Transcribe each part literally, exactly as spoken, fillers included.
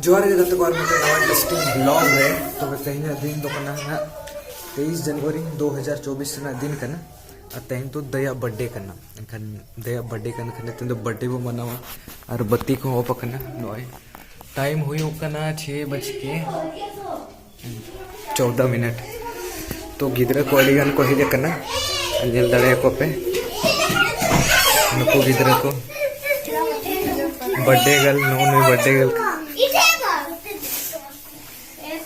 ᱡᱚᱦᱟᱨ ᱜᱮ ᱜᱟᱛᱮ ᱠᱚ, ᱟᱨ ᱢᱤᱫᱴᱮᱱ ᱱᱟᱣᱟ interesting vlog ᱨᱮ᱾ ᱛᱚᱵᱮ ᱛᱮᱦᱮᱧᱟᱜ ᱫᱤᱱ ᱫᱚ ᱠᱟᱱᱟ ᱦᱟᱸᱜ ᱛᱮᱭᱤᱥ ᱡᱟᱱᱩᱣᱟᱨᱤ ᱫᱩ ᱦᱟᱡᱟᱨ ᱪᱚᱵᱵᱤᱥ ᱨᱮᱱᱟᱜ ᱫᱤᱱ ᱠᱟᱱᱟ᱾ ᱟᱨ ᱛᱮᱦᱮᱧ ᱫᱚ ᱫᱟᱹᱭᱟᱜ ᱵᱟᱨᱛᱷᱰᱮ ᱠᱟᱱᱟ᱾ ᱮᱱᱠᱷᱟᱱ ᱫᱟᱹᱭᱟᱜ ᱵᱟᱨᱛᱷᱰᱮ ᱠᱟᱱ ᱠᱷᱟᱱ ᱛᱮᱦᱮᱧ ᱫᱚ ᱵᱟᱨᱛᱷᱰᱮ ᱵᱚ ᱢᱟᱱᱟᱣᱟ᱾ ᱟᱨ ᱵᱟᱹᱛᱤ ᱠᱚᱦᱚᱸ ᱚᱯ ᱟᱠᱟᱱᱟ᱾ ᱱᱚᱜᱼᱚᱭ ᱴᱟᱭᱤᱢ ᱦᱩᱭᱩᱜ ᱠᱟᱱᱟ ᱪᱷᱮ ᱵᱟᱡ ᱠᱮ ᱪᱳᱫᱽᱫᱚ ᱢᱤᱱᱤᱴ᱾ ᱛᱚ ᱜᱤᱫᱽᱨᱟᱹ ᱠᱚ ᱟᱹᱰᱤ ᱜᱟᱱ ᱠᱚ ᱦᱮᱡ ᱟᱠᱟᱱᱟ, ᱧᱮᱞ ᱫᱟᱲᱮᱭᱟᱠᱚ ᱯᱮ ᱱᱩᱠᱩ ᱜᱤᱫᱽᱨᱟᱹ ᱠᱚ᱾ ᱵᱟᱨᱛᱷᱰᱮ ᱜᱟᱨᱞ, ᱱᱚᱜᱼᱚ ᱱᱩᱭ ᱵᱟᱨᱛᱷᱰᱮ ᱜᱟᱨᱞ᱾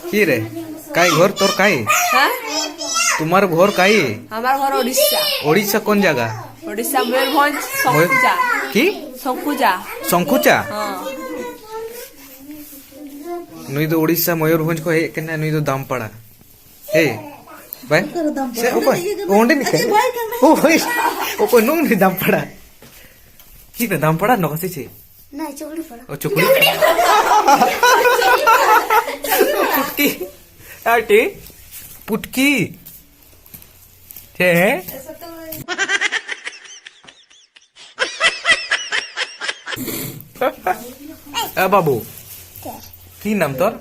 কি রে? কাই ঘর তোর কাই? হ্যাঁ? তোমার ঘর কাই? আমার ঘর ওড়িশা। ওড়িশা কোন জায়গা? ওড়িশা ময়ূরভঞ্জ, ময়ূর- শঙ্কুজা। কি? শঙ্কুজা। শঙ্কুচা? হ্যাঁ। ᱱᱩᱭ ᱫᱚ ᱳᱲᱤᱥᱟ ᱢᱚᱭᱩᱨᱵᱷᱚᱸᱡᱽ ᱠᱷᱚᱱ ᱦᱮᱡ ᱠᱟᱱᱟ, ᱱᱩᱭ ᱫᱚ ᱫᱟᱢᱯᱟᱲᱟ᱾ ᱮᱭ, ᱵᱟᱭ? ᱚᱠᱟᱨᱮ ᱫᱟᱢᱯᱟᱲᱟ? ᱥᱮ ᱚᱠᱚᱭ? ᱚᱸᱰᱮ ᱱᱤᱡ ᱠᱟᱱᱟ᱾ ᱟᱪᱪᱷᱟ, ᱵᱟᱭ ᱠᱟᱱᱟ᱾ ᱳ, ᱳᱭ, ᱚᱠᱚᱭ ᱱᱩᱭ ᱫᱟᱢᱯᱟᱲᱟ? ᱪᱮᱫ ᱯᱮ ᱫᱟᱢᱯᱟᱲᱟ ᱱᱚᱠᱟ ᱥᱮ ᱪᱮᱫ? ᱱᱟ, ᱪᱩᱠᱲᱤ ᱯᱟᱲᱟ᱾ ᱳ, ᱪᱩᱠᱲᱤ᱾ ᱯᱩᱴᱠᱤ᱾ ᱟᱴᱤ᱾ ᱯᱩᱴᱠᱤ᱾ ᱪᱮᱫ? এ বাবু, কি নাম তোর?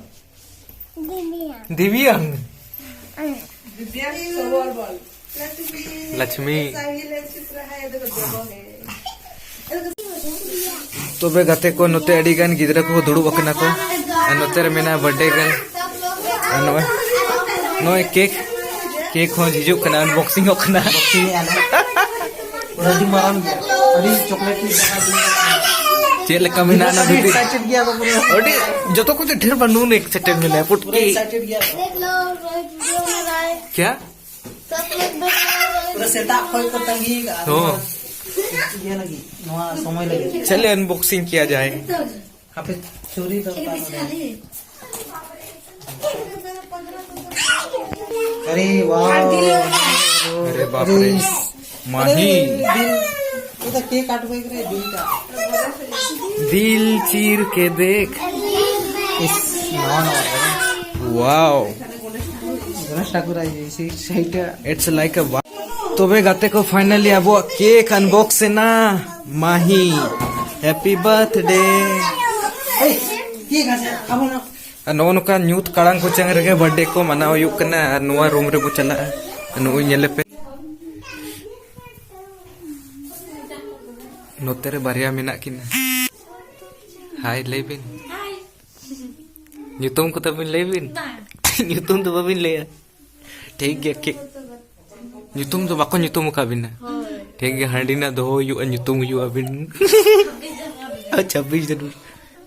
দিবিয়াং। দিবিয়াং। লক্ষ্মী। ᱛᱚᱵᱮ ᱜᱟᱛᱮ ᱠᱚ, ᱱᱚᱛᱮ ᱟᱹᱰᱤ ᱜᱟᱱ ᱜᱤᱫᱽᱨᱟᱹ ᱠᱚ ᱫᱩᱲᱩᱵ ᱟᱠᱟᱱᱟ ᱠᱚ᱾ ᱟᱨ ᱱᱚᱛᱮ ᱨᱮ ᱢᱮᱱᱟᱜᱼᱟ ᱵᱟᱨᱛᱷᱰᱮ ᱜᱟᱨᱞ᱾ ᱟᱨ ᱱᱚᱜᱼᱚᱭ, ᱱᱚᱜᱼᱚᱭ ᱠᱮᱠ, ᱠᱮᱠ ᱦᱚᱸ ᱦᱤᱡᱩᱜ ᱠᱟᱱᱟ, ᱟᱱᱵᱚᱠᱥᱤᱝ ᱚᱜ ᱠᱟᱱᱟ᱾ ᱵᱚᱠᱥᱤᱝ ᱮᱫᱼᱟ ᱞᱮ᱾ ᱯᱩᱨᱟᱹ ᱟᱹᱰᱤ ᱢᱟᱨᱟᱝ ᱜᱮᱭᱟ, ᱟᱹᱰᱤ ᱪᱚᱠᱞᱮᱴ ᱠᱚ ᱪᱮᱫ ᱞᱮᱠᱟ ᱢᱮᱱᱟᱜᱼᱟ ᱚᱱᱟ ᱟᱹᱰᱤ ᱵᱷᱤᱛᱤᱨ? ᱮᱠᱥᱟᱭᱴᱮᱰ ᱜᱮᱭᱟ ᱠᱚ ᱯᱩᱨᱟᱹ᱾ ᱟᱹᱰᱤ, ᱡᱚᱛᱚ ᱠᱚ ᱰᱷᱮᱨ ᱵᱟᱹᱱᱩᱜ ᱮᱠᱥᱟᱭᱴᱮᱰ ᱢᱮᱱᱟᱭᱟ, ᱯᱩᱨᱟᱹ ᱯᱩᱴᱠᱤ᱾ ᱮᱠᱥᱟᱭᱴᱮᱰ ᱜᱮᱭᱟ ᱠᱚ᱾ ᱠᱮᱭᱟ? ᱯᱩᱨᱟᱹ ᱥᱮᱛᱟᱜ ᱠᱷᱚᱱ ᱠᱚ ᱛᱟᱺᱜᱤ ᱟᱠᱟᱫᱼᱟ ᱦᱚᱸ᱾ ᱱᱚᱣᱟ ᱤᱭᱟᱹ ᱞᱟᱹᱜᱤᱫ, ᱱᱚᱣᱟ ᱥᱚᱢᱚᱭ ᱞᱟᱹᱜᱤᱫ᱾ ᱪᱚᱞᱮ ᱟᱱᱵᱚᱠᱥᱤᱝ ᱠᱤᱭᱟ ᱡᱟᱭ᱾ ᱦᱟᱯᱮ, ᱪᱷᱩᱨᱤ ᱫᱚᱨᱠᱟᱨ ᱢᱮᱱᱟᱜᱼᱟ᱾ ᱟᱨᱮ ᱵᱟᱯ ᱨᱮ᱾ ᱢᱟᱦᱤ᱾ ᱫᱤᱞ, ᱮ ᱫᱚ ᱠᱮᱠ ᱠᱟᱴ ᱵᱮᱜᱽ ᱨᱮ ᱫᱤᱞ ᱠᱟᱴ᱾ ᱫᱤᱞ ᱪᱤᱨ ᱠᱮ ᱫᱮᱠᱷ᱾ ᱤᱥ, ᱱᱟᱣᱟ ᱱᱟᱣᱟ ᱨᱮ᱾ ᱣᱟᱣ᱾ ᱜᱚᱱᱮᱥ ᱴᱷᱟᱠᱩᱨ ᱟᱭ ᱥᱟᱭᱤᱰ ᱨᱮ᱾ It's like a wow. ᱛᱚᱵᱮ ᱜᱟᱛᱮ ᱠᱚ, finally ᱟᱵᱚᱣᱟᱜ ᱠᱮᱠ ᱟᱱᱵᱚᱠᱥ ᱮᱱᱟ᱾ ᱢᱟᱦᱤ, happy birthday. ᱴᱷᱤᱠ ᱟᱪᱷᱮ, ᱟᱵᱚ ᱱᱚ- ᱟᱨ ᱱᱚᱜᱼᱚ ᱱᱚᱝᱠᱟ ᱧᱩᱛ ᱠᱟᱲᱟᱝ ᱠᱚᱪᱟᱝ ᱨᱮᱜᱮ ᱵᱟᱨᱛᱷᱰᱮ ᱠᱚ ᱢᱟᱱᱟᱣ ᱦᱩᱭᱩᱜ ᱠᱟᱱᱟ᱾ ᱟᱨ ᱱᱚᱣᱟ ᱨᱩᱢ ᱨᱮᱵᱚ ᱪᱟᱞᱟᱜᱼᱟ᱾ ᱱᱚᱜᱼᱚᱭ ᱧᱮᱞᱮ ᱯᱮ, ᱱᱚᱛᱮ ᱨᱮ ᱵᱟᱨᱭᱟ ᱢᱮᱱᱟᱜ ᱠᱤᱱᱟ᱾ ᱦᱟᱭ ᱞᱟᱹᱭ ᱵᱤᱱ, ᱧᱩᱛᱩᱢ ᱠᱚ ᱛᱟᱵᱤᱱ ᱞᱟᱹᱭ ᱵᱤᱱ᱾ ᱧᱩᱛᱩᱢ ᱫᱚ ᱵᱟᱵᱤᱱ ᱞᱟᱹᱭᱟ᱾ ᱴᱷᱤᱠ ᱜᱮᱭᱟ, ᱠᱮᱠ ᱧᱩᱛᱩᱢ ᱫᱚ ᱵᱟᱠᱚ ᱧᱩᱛᱩᱢ ᱟᱠᱟᱫ ᱵᱤᱱᱟ᱾ ᱴᱷᱤᱠ ᱜᱮᱭᱟ, ᱦᱟᱺᱰᱤ ᱨᱮᱱᱟᱜ ᱫᱚᱦᱚ ᱦᱩᱭᱩᱜᱼᱟ, ᱧᱩᱛᱩᱢ ᱦᱩᱭᱩᱜᱼᱟ ᱟᱹᱵᱤᱱ᱾ ᱟᱨ ᱪᱷᱟᱵᱵᱤᱥ ᱡᱟᱱᱩᱣᱟᱨᱤ,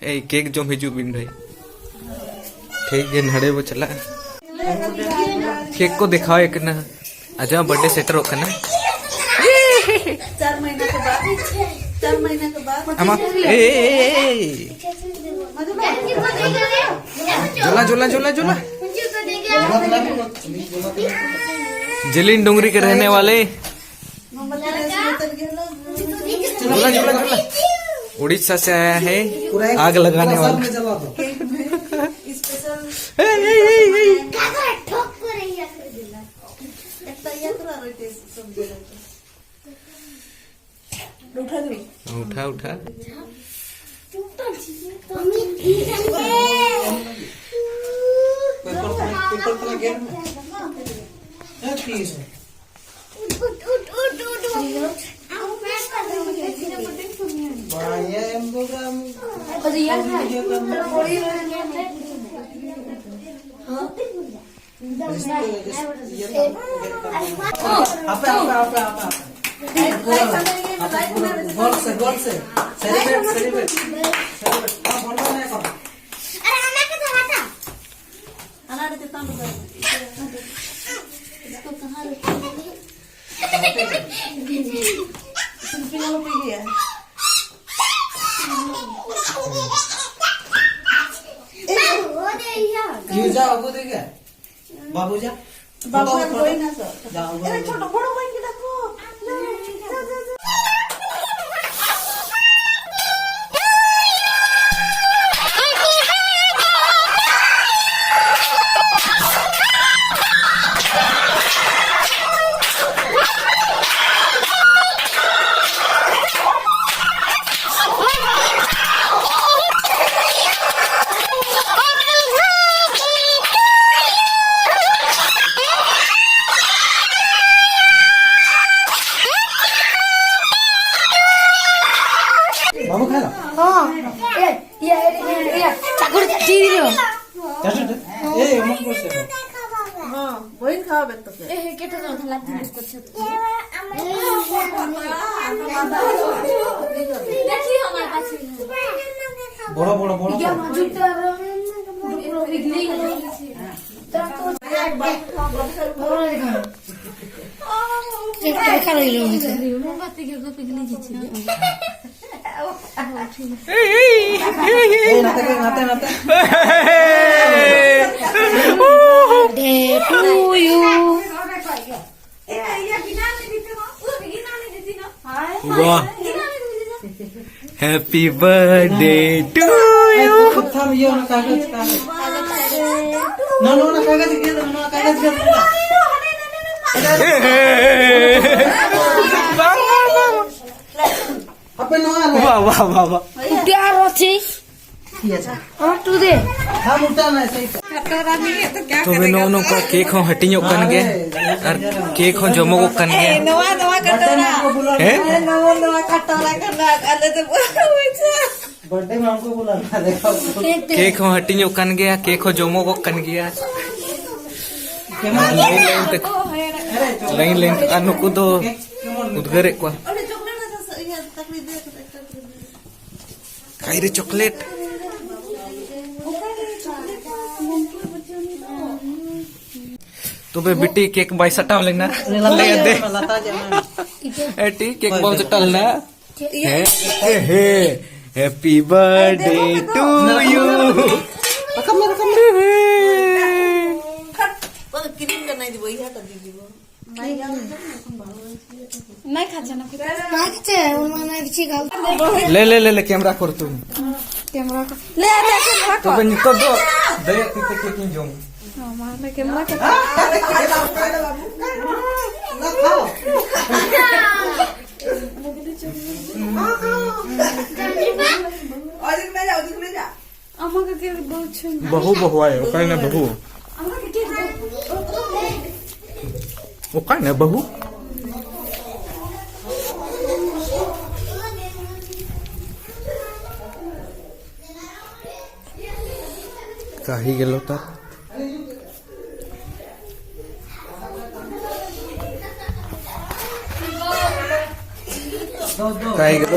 ᱮᱭ, ᱠᱮᱠ ᱡᱚᱢ ᱦᱤᱡᱩᱜ ᱵᱤᱱ ᱵᱷᱟᱭ᱾ ᱴᱷᱤᱠ ᱜᱮᱭᱟ, ᱱᱟᱰᱮ ᱵᱚ ᱪᱟᱞᱟᱜᱼᱟ᱾ ᱠᱮᱠ ᱠᱚ ᱫᱮᱠᱷᱟᱣ ᱟᱭ ᱠᱟᱱᱟ, ᱟᱡᱟᱜ ᱵᱟᱨᱛᱷᱰᱮ ᱥᱮᱴᱮᱨᱚᱜ ᱠᱟᱱᱟ᱾ चार महीना के बाद, चार महीना के बाद। ᱟᱢᱟ, ᱮᱭ, ᱮᱭ, ᱮᱭ, ᱮᱭ, ᱮᱭ। ᱡᱚᱞᱟ, ᱡᱚᱞᱟ, ᱡᱚᱞᱟ, ᱡᱚᱞᱟ। ᱡᱮᱞᱤᱧ ᱰᱩᱝᱨᱤ ᱠᱮ ᱨᱮᱦᱱᱮ ᱣᱟᱞᱮ। ᱡᱚᱞᱟ, ᱡᱚᱞᱟ, ᱡᱚᱞᱟ। ᱩᱲᱤᱥᱥᱟ ᱥᱮ ᱟᱭᱟ ᱦᱮ, ᱟᱜᱽ ᱞᱟᱜᱟᱱᱮ ᱣᱟᱞᱟ। ᱮᱭ, ᱮᱭ, ᱮᱭ, ᱮᱭ। उठा दो। उठा, उठा। पेपर, पेपर तो लगे ना। हाँ, ठीक है। बड़ा ये एम्बुलेंस। हाँ। आपे, आपे, आपे, आपे, आपे। गोल से, गोल से। Celebrate, celebrate. सेलिब्रेट। हाँ, बोल रहा है कौन? अरे, हमें क्या था? हमारे तो काम कर। इसको कहाँ रखेंगे? सेल्फी वाला पे गया। ये जा, वो दे गया। बाबू जा। बाबू फोटो, हम फोटो। कोई ना सर। जा, वो अरे, दे। छोटो, बड़ो भाई के रखो। जा, जा, जा, जा। ᱪᱟᱠᱩᱨ ᱪᱤᱨᱤ ᱨᱮ᱾ ᱪᱟᱴᱩ ᱴᱩ᱾ ᱮᱭ, ᱚᱢᱚᱱ ᱠᱚ ᱥᱮ ᱵᱟᱝ? ᱦᱚᱸ, ᱵᱟᱹᱧ ᱠᱷᱟᱣᱟ ᱵᱮᱱ ᱛᱚ᱾ ᱮ, ᱦᱮ, ᱠᱮᱴᱮ ᱫᱚ ᱞᱟᱹᱠᱛᱤ ᱵᱤᱥᱠᱩᱴ ᱥᱮ᱾ ᱵᱚᱲᱚ, ᱵᱚᱲᱚ, ᱵᱚᱲᱚ᱾ ᱪᱮᱫ ᱞᱮᱠᱟ ᱞᱟᱹᱭ ᱞᱮ ᱢᱮᱥᱮ? ᱢᱳᱢᱵᱟᱛᱤ ᱜᱮ ᱠᱚ ᱯᱤᱜᱽᱞᱤ ᱜᱮᱪᱷᱮ᱾ ᱮᱭ, ᱱᱟᱛᱮ ᱠᱷᱚᱱ, ᱱᱟᱛᱮ, ᱱᱟᱛᱮ᱾ Birthday to you. ᱵᱟᱦ᱾ Happy birthday to you. ᱛᱷᱟᱢ, ᱤᱭᱟᱹ, ᱚᱱᱟ ᱠᱟᱜᱚᱡᱽ, ᱠᱟᱜᱚᱡᱽ᱾ ᱱᱚᱣᱟ, ᱱᱚᱣᱟ, ᱚᱱᱟ ᱠᱟᱜᱚᱡᱽ ᱜᱮ, ᱱᱚᱣᱟ ᱠᱟᱜᱚᱡᱽ ᱜᱮ᱾ ᱵᱟᱝ, ᱵᱟᱝ, ᱵᱟᱝ᱾ ᱟᱯᱮ ᱱᱚᱣᱟ ᱨᱮ᱾ ᱵᱟᱦ, ᱵᱟᱦ, ᱵᱟᱦ, ᱵᱟᱦ᱾ ᱩᱴᱤ ᱟᱨ ᱨᱚᱪᱤ᱾ ᱴᱷᱤᱠ ᱟᱪᱷᱮ᱾ ᱟᱨ ᱴᱩ ᱫᱮ᱾ ᱦᱟᱢ ᱩᱴᱟ ᱱᱟ ᱥᱟᱦᱤ ᱠᱟ᱾ ᱠᱟᱴᱳᱨᱟ ᱱᱤᱭᱮ ᱛᱚ ᱠᱭᱟ ᱛᱚᱵᱮ ᱠᱟᱨᱮᱜᱟ ᱱᱚᱜᱼᱚ ᱛᱩᱢ? ᱱᱚᱝᱠᱟ ᱠᱮᱠ ᱦᱚᱸ ᱦᱟᱹᱴᱤᱧᱚᱜ ᱠᱟᱱ ᱜᱮᱭᱟ ᱟᱨ ᱠᱮᱠ ᱦᱚᱸ ᱡᱚᱢᱚᱜᱚᱜ ᱠᱟᱱ ᱜᱮᱭᱟ᱾ ᱮ, ᱱᱚᱣᱟ, ᱱᱚᱣᱟ ᱠᱟᱴᱳᱨᱟ᱾ ᱦᱮᱸ? ᱱᱚᱣᱟ, ᱱᱚᱣᱟ ᱠᱟᱴᱳᱨᱟ ᱠᱟᱱᱟ, ᱟᱞᱮ ᱫᱚ ᱵᱟᱝ ᱵᱩᱡᱷᱟᱹᱣ᱾ ᱵᱟᱨᱛᱷᱰᱮ ᱢᱟ ᱩᱱᱠᱩ ᱠᱚ ᱞᱟᱜᱟ ᱫᱮᱠᱷᱟᱣ᱾ ᱠᱮᱠ ᱦᱚᱸ ᱦᱟᱹᱴᱤᱧᱚᱜ ᱠᱟᱱ ᱜᱮᱭᱟ, ᱠᱮᱠ ᱦᱚᱸ ᱡᱚᱢᱚᱜᱚᱜ ᱠᱟᱱ ᱜᱮᱭᱟ᱾ ᱟᱨ ᱞᱟᱭᱤᱱ ᱞᱟᱭᱤᱱ ᱛᱮ, ᱞᱟᱭᱤᱱ ᱞᱟᱭᱤᱱ ᱛᱮ, ᱟᱨ ᱱᱩᱠᱩ ᱫᱚ ᱩᱫᱽᱜᱟᱹᱨᱮᱫ ᱠᱚᱣᱟ᱾ ᱚᱸᱰᱮ ᱪᱚᱠᱞᱮᱴ ᱦᱟᱛᱟᱣ ᱥᱮ ᱤᱭᱟᱹ ᱛᱟᱠᱲᱤ ᱫᱮ, ᱛᱟᱠᱲᱤ ᱫᱮ᱾ ᱠᱟᱭᱨᱮ ᱪᱚᱠᱞᱮᱴ᱾ ᱛᱚᱵᱮ ᱵᱤᱴᱤ ᱠᱮᱠ ᱵᱟᱭ ᱥᱟᱴᱟᱣ ᱞᱮᱱᱟ᱾ ᱞᱟᱛᱟᱨ ᱞᱟᱹᱭ ᱟᱫᱮ᱾ ᱞᱟᱛᱟᱨ ᱡᱮ ᱚᱱᱟ᱾ ᱮᱴᱤ ᱠᱮᱠ ᱵᱟᱢ ᱥᱟᱴᱟᱣ ᱞᱮᱱᱟ᱾ ᱦᱮᱸ, ᱦᱮᱸ, ᱦᱮᱸ᱾ Happy birthday to you. ᱨᱟᱠᱟᱵ ᱢᱮ, ᱨᱟᱠᱟᱵ ᱢᱮ᱾ ᱦᱮᱸ᱾ ᱚ, ᱠᱤᱨᱤᱧ ᱠᱟᱱᱟᱭ ᱫᱤ ᱵᱚᱭᱦᱟ ᱛᱟ ᱫᱤᱫᱤ ᱵᱚ᱾ ᱞᱮ, ᱞᱮ, ᱞᱮ, ᱞᱮ, camera ᱠᱚᱨ ᱛᱩᱢ᱾ ᱠᱮᱢᱨᱟ ᱠᱚ᱾ ᱞᱮ, ᱞᱮ, camera ᱠᱚ᱾ ᱛᱚᱵᱮ ᱱᱤᱛᱚᱜ ᱫᱚ ᱫᱟᱭᱟ ᱠᱟᱛᱮ ᱠᱮᱠ ᱤᱧ ᱡᱚᱢ᱾ ᱚ, ᱢᱟ, ᱞᱮ, camera ᱠᱚ᱾ ᱚᱡᱤᱛ ᱞᱟᱹᱭᱟ, ᱚᱡᱤᱛ ᱞᱟᱹᱭᱟ᱾ ᱟᱢᱟᱜ ᱜᱮ ᱵᱟᱹᱦᱩ ᱪᱷᱩ᱾ ᱵᱟᱹᱦᱩ, ᱵᱟᱹᱦᱩ ᱟᱭ, ᱚᱠᱟᱭ ᱱᱟ ᱵᱟᱹᱦᱩ? ᱚᱠᱟᱭ ᱱᱟ ᱵᱟᱹᱦᱩ? কাহি গেল তার। কাহি গেল।